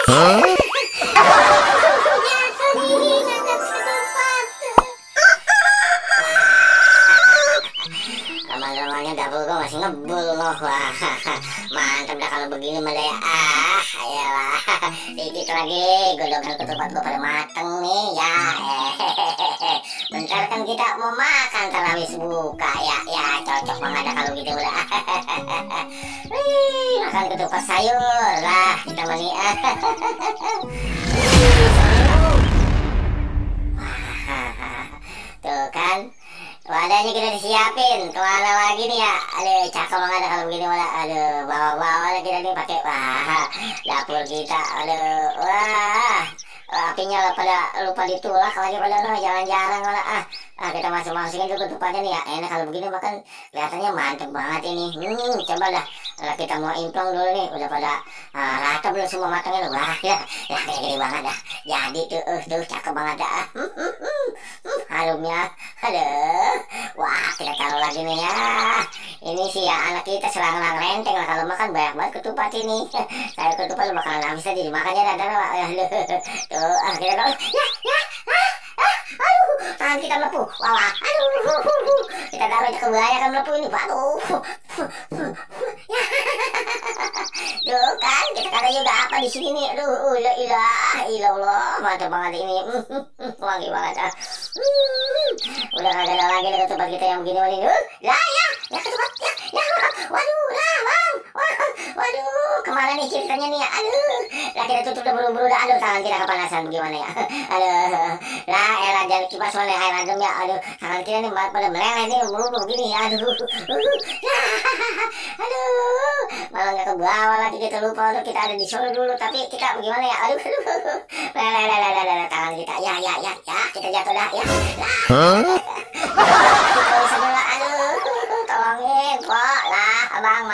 Lama-lamanya dapur gua masih ngebul loh. Wah, mantap dah kalau begini mah ya. Ayolah, dikit lagi godongan ketupat gua pada mateng nih ya. Bentar kan kita mau makan terawih buka ya. Ya cocok banget dah kalau gitu udah. Makan ketupat sayur lah kita mani. Tuh kan, wadahnya kita disiapin. Kemana lagi nih ya? Aduh, cakep banget kalau begini malah. Aduh, bawa-bawa kita nih pakai. Wah, dapur kita. Aduh, wah, apinya pada lupa ditulak lagi pada jalan-jalan malah. Kita masuk-masukin dulu ketupatnya nih ya. Enak kalau begini makan kelihatannya mantep banget ini. Coba dah. Kita mau implong dulu nih. Udah pada rata belum semua matangnya. Wah, ya gede banget dah. Jadi tuh cakep banget dah. Harumnya. Aduh. Wah, kita taruh lagi nih ya. Ini sih ya anak kita serang-serang renteng lah kalau makan banyak banget ketupat ini. Saya ketupat bakalan habis aja dimakannya dan tuh kita taruh. Aduh, tangan kita melepuh. Wah, aduh. Kita taruh aja kebaya kan melepuh ini. Waduh. Duh kan, kita taruh juga apa di sini nih. Aduh, ilah, mantap banget ini. Wangi banget. Udah kagak ada lagi ketupat kita yang begini nih. Ya ketupat ya. Waduh, bang. Waduh, kemana nih ceritanya nih ya? Aduh, lah kita tutup dah buru-buru dah. Aduh, tangan kita kepanasan bagaimana ya? Aduh, lah era jangan kipas mana air adem ya. Aduh, tangan kita nih pada meleleh nih buru-buru begini. Aduh, malah nggak ke bawah lagi kita lupa. Aduh, kita ada di solo dulu tapi kita bagaimana ya? Aduh, tangan kita ya, kita jatuh dah ya. Kita bisa dulu. Aduh, tolongin kok lah, abang.